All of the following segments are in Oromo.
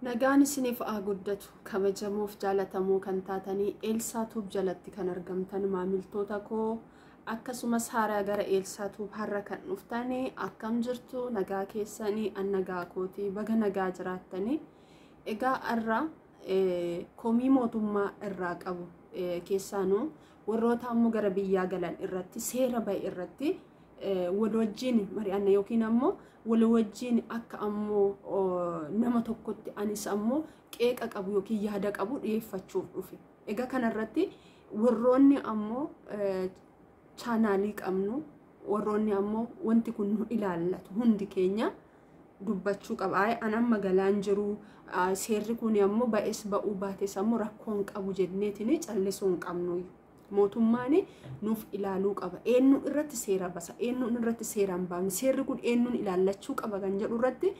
Nagaan isiniif haa guddatu kabajamoof jaalatamoo kan taatanii Eelsaa Tuub jalatti kan argamtan maamiltoota koo akkasumas haaraa gara Eelsaa Tuub har'a kan dhuftanii akkam jirtu nagaa keessanii an nagaa kootii baga nagaa jiraattanii. Egaa har'a komii mootummaa irraa qabu keessaanuu warroota ammoo gara biyyaa galan irratti seera ba'e irratti wal wajjin mari'anna yookiin ammoo wal wajjin akka ammoo nama tokkotti anis ammoo qeeqa qabu yookiin yaada qabu dhiyeeffachuuf dhufe. Egaa kanarratti warroonni ammoo chaanaalii qabnu warroonni ammoo wanti kun nu ilaallatu hundi keenya dubbachuu qaba. An amma galaan jiru seerri kun ammoo ba'es ba'uu baates ammoo rakkoon qabu jenneetiin callisuu hin qabnu. Mootummaan nuuf ilaaluu qaba. Eenyu irratti seera basa, eenyu irratti seera hin baafne, seerri kun eenyuun ilaallachuu qaba kan jedhu irratti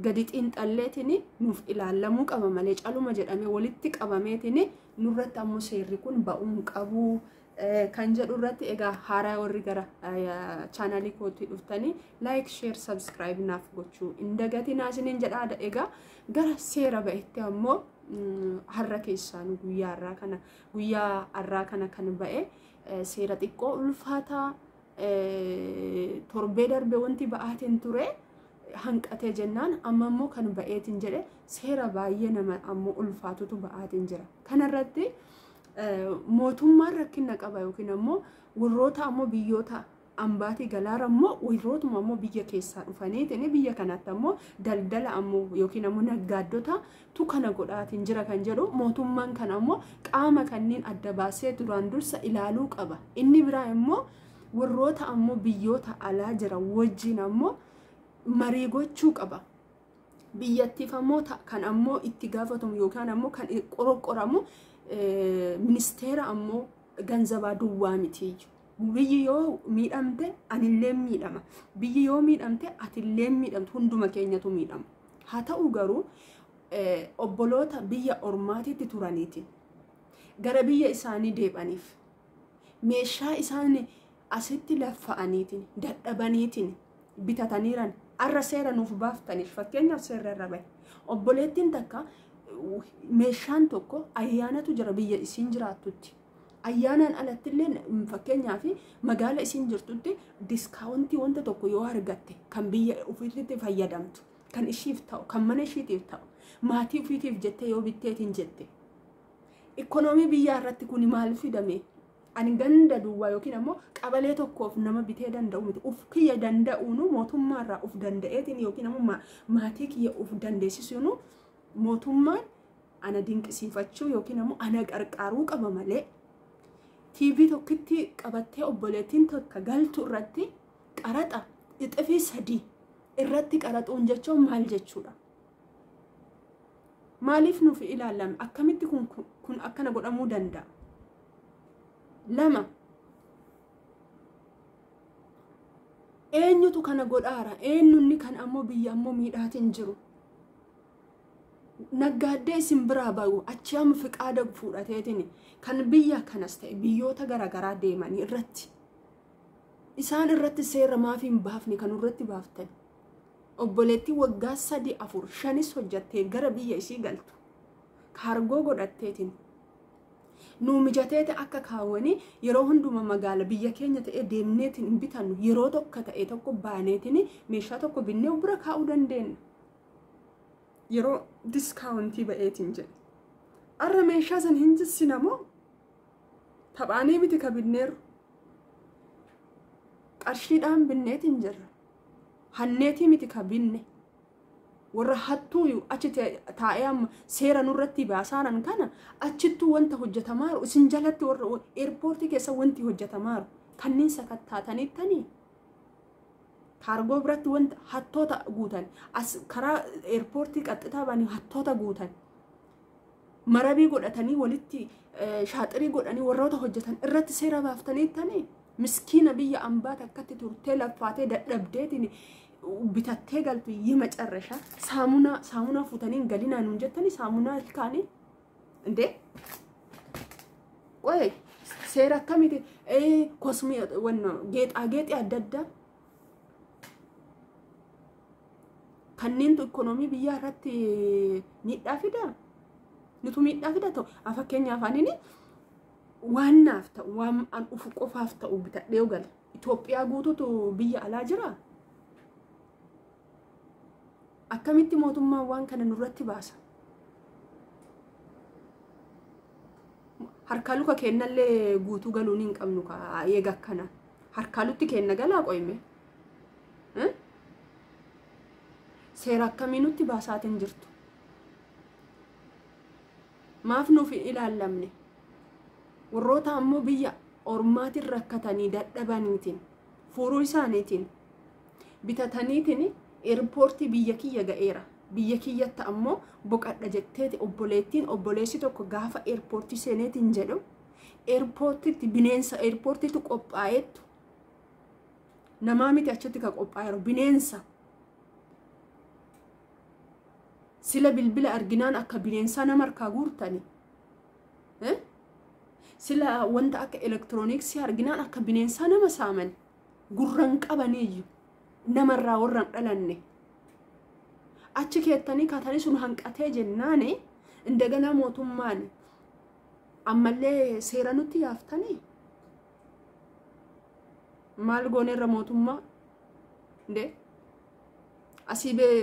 gadi xiinxalleetiin nuuf ilaallamuu qaba malee caluma jedhamee walitti qabameetiin nurratti ammoo seerri kun ba'uu hin qabu kan jedhu irratti. Egaa haaraa warri gara chaanaalii kootti dhuftanii like, share, subscribe naaf gochuu hin dagatinaa isiniin jedhaa. Egaa gara seera ba'etti ammoo har'a keessaan guyyaa har'aa kana kan ba'e seera xiqqoo ulfaataa torbee darbe wanti ba'aatiin ture hanqatee jennaan amma immoo kan ba'eetiin jedhe seera baay'ee nama ammoo ulfaatutu ba'aatiin jira. Kanarratti mootummaan rakkina qaba yookiin ammoo warroota ammoo biyyoota ambaatii galaara ammoo warrootuma ammoo biyya keessaa dhufaniitiin biyya kanatti ammoo daldala ammoo yookiin ammoo naggaaddota tu kana godhaatiin jira kan jedhu mootummaan kan ammoo qaama kanneen adda baasee duraan dursa ilaaluu qaba. Inni biraa immoo warroota ammoo biyyoota alaa jira wajjin ammoo marii gochuu qaba. Biyyattiif ammoo kan ammoo itti gaafatamu yookaan ammoo kan qorqoramu ministeera ammoo ganzabaa duwwaa miti. Biyyi yoo miidhamte anillee miidhama. Biyyi yoo miidhamte atillee miidhamtu, hunduma keenyatu miidhama. Haa ta'u garuu obboloota biyya ormaatitti turaniitiin gara biyya isaanii deebaniif meeshaa isaan asitti laffa'aniitiin dadhabaniitiin bitataniiran arra seera nuuf baaftaniif fakkeenyaaf seera irra bahe. Obboleettiin takka meeshaan tokko ayyaanatu jira biyya isiin jiraattutti. Ayyaanaan alatti illee fakkeenyaaf magaala isiin jirtutti diskaawuntii wanta tokko yoo argatte kan biyya ofiitti fayyadamtu kan ishiif ta'u kan mana ishiitiif ta'u maatii ofiitiif jettee yoo bitteetiin jette. Ikoonoomii biyyaa irratti kun maal fidame? Ani ganda duwwaa yookiin ammoo qabalee tokkoof nama bitee danda'u miti. Uf kiyya danda'uunu mootummaarraa uf danda'eetiin yookiin ammoo maatii kiyya uf dandeessisuunu mootummaan ana dinqisiifachuu yookiin ammoo ana qarqaaruu qaba malee TV tokkitti qabattee obboleettiin tokko galtu irratti qaraxa ixifii 3 irratti qaraxuun jechuun maal jechuudha? Maaliif nuuf ilaalame? Akkamitti kun akkana godhamuu danda'a? 2 eenyutu kana godhaara? Eenyunni kan ammoo biyya ammoo miidhaatiin jiru? Naggaaddee isin biraa bahu achi amma fiqaada fuudhateetiin kan biyya kanas ta'e biyyoota garaagaraa deemanii irratti isaan irratti seera maaf hin baafne kan irratti baaftan? Obboleettii waggaa 3, 4, 5 hojjattee gara biyya isii galtu kaargoo godhatteetiin nuu mijateete akka kaawwanii yeroo hunduma magaala biyya keenya ta'ee deemneetiin hin bitannu yeroo tokko ta'e tokko baaneetiin meeshaa tokko binnee bira kaa'uu dandeenya. Yeroo diskaawuntii ba'eetiin jedhe. Arra meeshaa san hin jissinamoo taphaanii miti ka binneerru. Qarshiidhaan binneetiin jirra. Hanneetii miti ka binne. Warra hattuu achi taa'ee amma seera nurratti baasaaran kana achittuu wanta hojjetamaaru isin jalatti warra eerpoortii keessa wanti hojjetamaaru kanneen sakattaatanittanii kaargoo biratti wanta hattoota guutan as karaa eerpoortii qaxxitaa ba'anii hattoota guutan marabii godhatanii walitti shaaxirii godhanii warroota hojjetan irratti seera baaftaniittanii miskiina biyya ambaa takkatti turtee laffaatee dadhabdeetiin bitattee galtu የመጨረሻ ሳሙና fuutanii galinaa nuun jettanii saamunaa ilkaanii indee qoy seera akkamiiti kosmii wanno geexaa geexii adda addaa Kanneentu ikoonoomii biyyaa irratti miidhaa fidaa? Nutu miidhaa fida ta'u. Fakkeenyaaf ani waan naaf ta'u waan an ufu qofaaf ta'u bitadhee gala. Itoophiyaa guutuutu biyya alaa jiraa? Akkamitti mootummaan waan kana nurratti baasa? Harkaa luka kennallee guutuu galuun hin qabnu eega akkana. Harkaa lutti kenna galaa qoyme. Seera akkamii nutti baasaatiin jirtu? Maaf nuuf hin ilaallamne? Warroota ammoo biyya ormaatiin rakkatanii dadhabaniitiin furuu isaaniitiin bitataniitiin eerpoortii biyya kiyya ga'eera. Biyya kiyyatti ammoo boqadha jetteeti obboleettiin obboleessi tokko gaafa eerpoortii seeneetiin jedhu eerpoortiitti bineensa eerpoortiitti qophaa'eettu namaa miti achitti kan qophaa'eeru bineensa. Sila bilbila arginaan akka bineensaa nama harkaa guurtani. Sila wanta akka elektirooniksii arginaan akka bineensaa nama saaman gurran qabaniiyyu namarraa warra hin dhalanne. Achi keettanii kaatanii sun hanqatee jennaani indaganaa mootummaan ammallee seera nutti yaaftanii maal gooneerra mootummaa ndee asii bee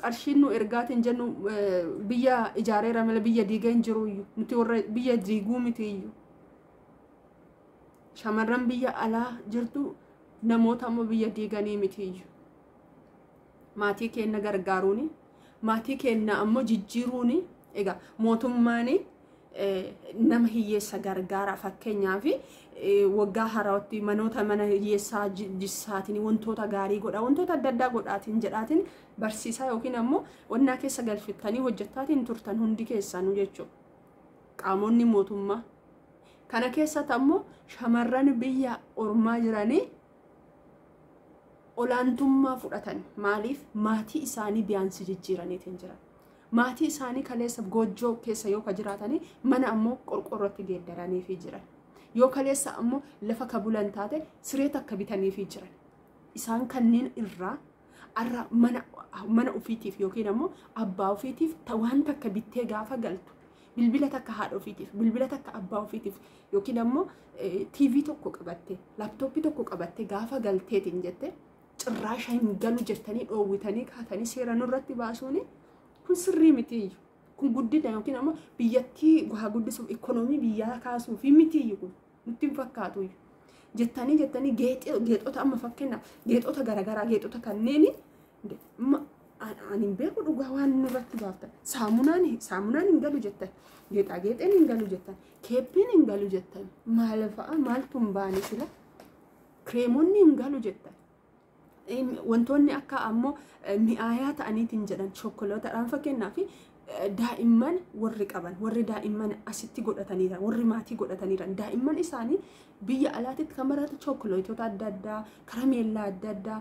qarshiin nu ergaatiin jennu biyya ijaareera malee biyya diigee hin jiruyyuu nuti warra biyya diiguu mitiyyuu. Shamarran biyya alaa jirtu namoota ammoo biyya diiganii mitiyyuu. Maatii keenya gargaaruuni maatii keenya ammoo jijjiiruuni egaa mootummaan nama hiyyeessa gargaara fakkeenyaaf waggaa haaraatti manoota mana hiyyeessaa jissaatiin wantoota gaarii godha wantoota adda addaa godhaatiin jedhaatiin barsiisaa yookiin ammoo wannaa keessa galfittanii hojjettaatiin turtan hundi keessanuu jechuudha. Qaamonni mootummaa kana keessatti ammoo shamarran biyya ormaa jiranii olaantummaa fudhatan maaliif maatii isaanii biyaansi jijjiiraniitiin jiran. Maatii isaanii kaleessa goojjoo keessa yoo ka jiraatanii mana ammoo qorqorrootti geeddaraniifii jiran. Yoo kaleessa ammoo lafa ka bulan taate siree takka bitaniifii jiran. Isaan kanneen irraa arra mana ofiitiif yookiin ammoo abbaa ofiitiif waan takka bittee gaafa galtu bilbila takka haadha ofiitiif bilbila takka abbaa ofiitiif yookiin ammoo TV tokko qabattee laaptooppii tokko qabattee gaafa galteetiin jette cirraasha hin galu jettanii dhoowwitanii kaatanii seera nurratti baasuuni kun sirrii mitiiyyu. Kun guddina yookiin ammoo biyyattii haa guddisuuf ikoonoomii biyyaa kaasuuf mitiiyyu kun nutti hin fakkaatu. Jettanii jettanii geexota amma fakkeenyaaf geexota garaagaraa geexota kanneen ani hin beeku dhugaa waan nurratti baaftan. Saamunaan hin galu jettan geexaageexeen hin galu jettan keeppiin hin galu jettan maal fa'a maaltu hin baane sila kireemonni hin galu jettan. Wantoonni akka ammoo mi'aayaa ta'aniitiin jedhan chokkolaataadhaan fakkeenyaaf daa'imman warri qaban warri daa'imman asitti godhataniiran warri maatii godhataniiran daa'imman isaanii biyya alaatitti kan baratan chokkolaatota adda addaa karameellaa adda addaa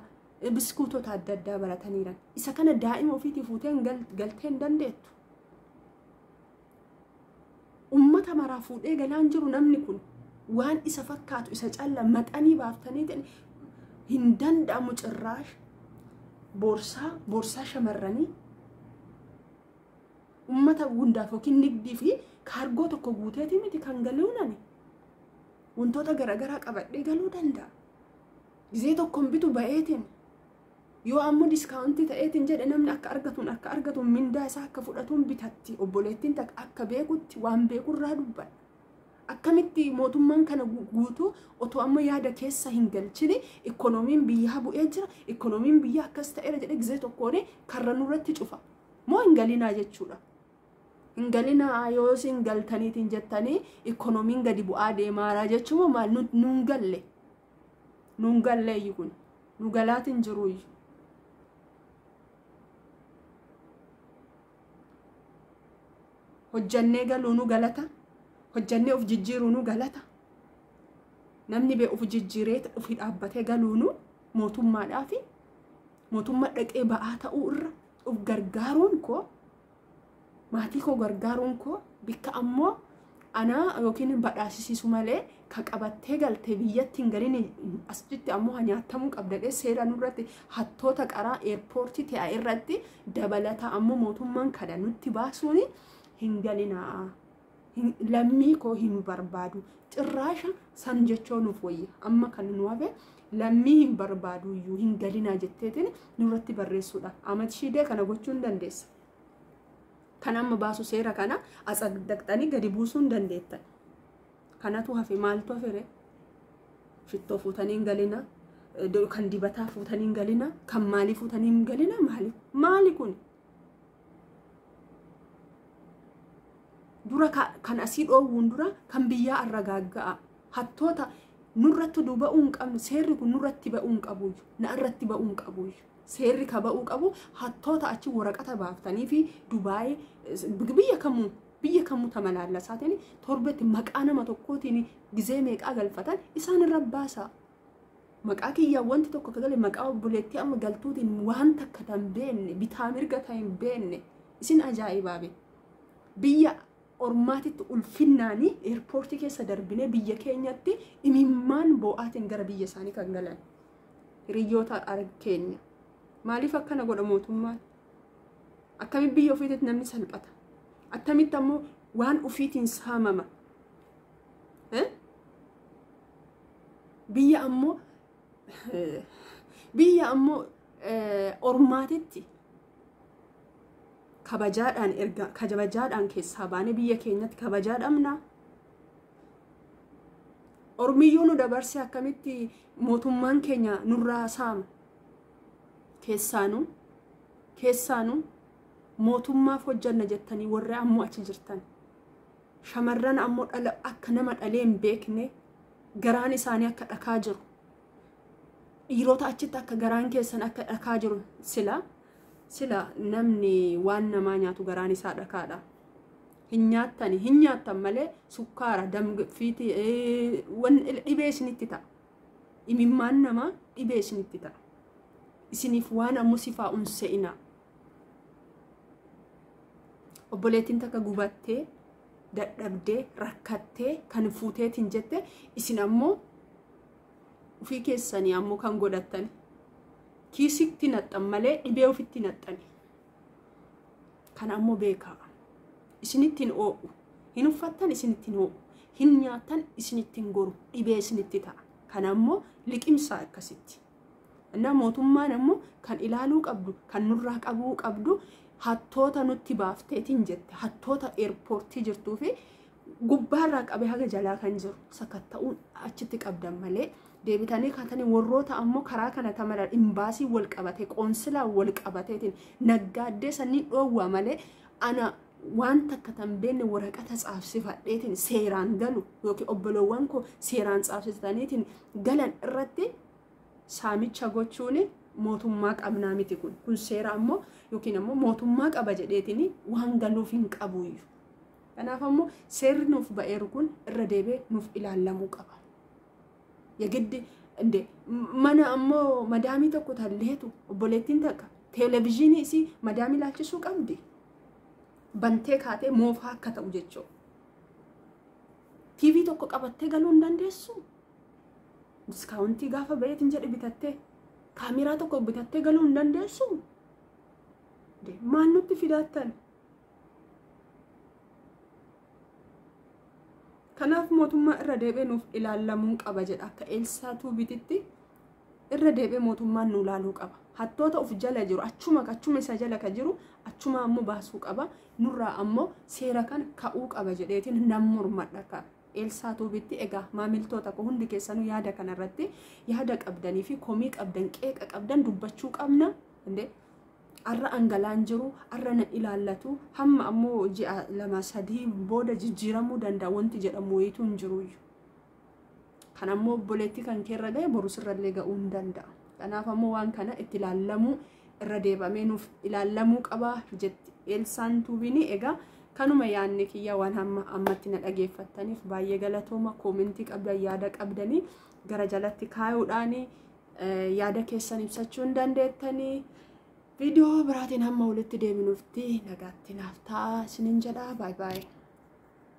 biskuutota adda addaa barataniiran isa kana daa'ima ofiitii fuutee galtee hin dandeettu. Uummata maraa fuudhee galaan jiru namni kun waan isa fakkaatu isa calla maxanii baaftanii hin danda'amu cirraash boorsaa shamarranii uummata hundaaf yookiin nigdii fi kaargoo tokko guuteeti miti kan galuunani wantoota garaagaraa qabadhee galuu danda'a. Gizee tokkoon bitu ba'eetiin yoo ammoo diskaawuntii ta'eetiin jedhe namni akka argatuun mindaa isaa akka fudhatuun bitatti obboleettiin takka akka beekutti waan beekurraa dubbadha. Akkamitti mootummaan kana guutuu otoo amma yaada keessa hin galchine ikoonomiin biyyaa bu'ee jira ikoonomiin biyyaa akkas ta'eera jedhe gizee tokkoon karra nurratti cufa moo hin galinaa jechuudha. Hin galinaa yoo isin galtaniitiin jettanii ikoonomiin gadi bu'aa deemaaraa jechuun maal nuun galle nuun galleeyyi kun nu galaatiin jiruuyyu. Hojjannee galuu nu galata. Hojjannee of jijjiiruu nu galata. Namni bee of jijjiiree ofii dhaabbatee galuunu mootummaadhaa fi mootummaa dhaqee ba'aa ta'uu irra of gargaaruun koo maatii koo gargaaruun koo bikka ammoo anaa yookiin badhaasisiisu malee Ka qabattee galtee biyyatti hin galin asitti ammoo nyaatamuu qabda seera nurratti hattoota qaraa eerpoortii ta'e irratti dabalata ammoo mootummaan kana nutti baasuun hin galinaa. Lammii koo hin barbaadu. Cirraasha san jechoo nuuf wayya. Amma kan nu hafe lammii hin barbaadu iyyuu hin galinaa jetteetiin nurratti barreessuudha. Amat Shiidee kana gochuu hin dandeessa. Kan amma baasu seera kana atsaqdaqxanii gadi buusuu hin dandeettan. Kanatu hafe maaltu hafe? Shittoo fuutanii hin galina, kan dibataa fuutanii hin galina, kan maalii fuutanii hin galina maali? Maali kun? Dura kan asii dhoowwuun dura kan biyyaa arragaagga'a. Hattoota nurratti ba'uu hin qabnu, seerri kun nurratti ba'uu hin qabu, na irratti ba'uu hin qabu. Seerri ka ba'uu qabu hattoota achi waraqata baaftanii fi Dubaay biyya kamuu tamalaallasaatiin torbetti maqaa nama tokkootiin gizee meeqaa galfatan isaan irra baasa. Maqaa kiyyaa wanti tokko ka gale maqaa obboleettii amma galtuutiin waan takka tan beenne bitaa mirga tan hin beenne isin ajaa'ibaa be. Biyya ormaatitti ulfinnaanii eerpoortii keessa darbinee biyya keenyatti imimmaan boo'aatiin gara biyya isaanii kan galan hiriyoota keenya. Maaliif akkana godha mootummaan? Akkamitti biyya ofiitti namni salphata? Attamitti ammoo waan ofiitiin saamama? Biyya ammoo ormaatitti kabajaadhaan erga kabajaadhaan keessaa baanee biyya keenyatti kabajaa dhabna. Ormiyyuu nu dabarse akkamitti mootummaan keenya nurraa saama? Keessaanuu mootummaaf hojjanna jettanii warra ammoo achi jirtan. Shamarran ammoo dhala akka nama dhalee hin beekne garaan isaanii akka dhakaa jiru. Dhiirota achitti akka garaan keessan akka dhakaa jiru sila namni waan namaa nyaatu garaan isaa dhakaadha. Hin nyaattan malee sukkaara damfiitii dhibee isinitti ta'a. Imimmaan namaa dhibee isinitti ta'a. Isiniif waan ammoo sifaa unse'ina. Obboleettiin takka gubattee dadhabdee rakkattee kan fuuteetiin jette isin ammoo ofii keessanii ammoo kan godhattan kiisitti naxxan malee dhibee ofitti naxxani. Kan ammoo beekaa. Isinittiin oo'u. Hin uffattan isinittiin oo'u. Hin nyaattan isinittiin goru. Dhibee isinitti ta'a. Kan ammoo liqimsaa akkasitti. Innaa mootummaan ammoo kan ilaaluu qabdu, kan nurraa qabuu qabdu hattoota nutti baafteetiin jette hattoota eerpoortii jirtuu fi gubbaarraa qabee haga jalaa kan jiru sakatta'uun achitti qabdan malee deebitanii kaatanii warroota ammoo karaa kana tamaran imbaasii wal qabate qoonsilaa wal qabateetiin naggaaddee sanii dhoowwaa malee ana waan takka tan beenne waraqata caafsifadheetiin seeraan galu yookiin obboloowwan koo seeraan caafsisaniitiin galan irratti saamicha gochuun mootummaa qabnaa miti kun seera ammoo yookiin ammoo mootummaa qaba jedheetiin waan galuuf hin qabuyyuu. Kanaaf ammoo seerri nuuf ba'eeru kun irra deebee nuuf ilaallamuu qaba. Yagiddi mana ammoo madaamii tokko talleetu obboleettiin takka televezyiinii isii madaamii laalchisuu qabdi. Bantee kaatee moofaa akka ta'u jechuudha. TV tokko qabattee galuu hin dandeessu. Diskaawuntii gaafa ba'eetiin jedhe bitattee kaameraa tokko bitattee galuu hin dandeessu. Maal nutti fidaattan? Kanaaf mootummaa irra deebi'ee nuuf ilaallamuu qaba jedha. Akka Eelsaa Tuubititti irra deebi'ee mootummaan nu ilaaluu qaba. Hattoota of jala jiru achuma isa jala ka jiru achuma ammoo baasuu qaba. Nurraa ammoo seera kan ka'uu qaba jedheetiin nam mormadha ka. Eelsaa Tuubitti egaa maamiltoota koo hundi keessanuu yaada kanarratti yaada qabdanii fi komii qabdan qeeqa qabdan dubbachuu qabna. Arra angalaan jiru arra na ilaallatu hamma ammoo ji'a 2-3 booda jijjiiramuu danda'a wanti jedhamu wayiitu hin jiruyyuu. Kan ammoo obboleettii kan keerra ga'e boru sirrallee ga'uu hin danda'a. Kanaaf ammoo waan kana itti ilaallamuu irra deebamee nuuf ilaallamuu qaba jetti Eelsaan Tuubiin. Egaa kanuma yaadni kiyya waan hamma ammatti na dhageeffattaniif baay'ee galatooma. Koomentii qabdan yaada qabdanii gara jalatti kaayuudhaan yaada keessan ibsachuu hin dandeettanii. Viidiyoo biraatiin hamma walitti deebinuufti nagaatti naaf ta'a isiniin jedha. Baay baay.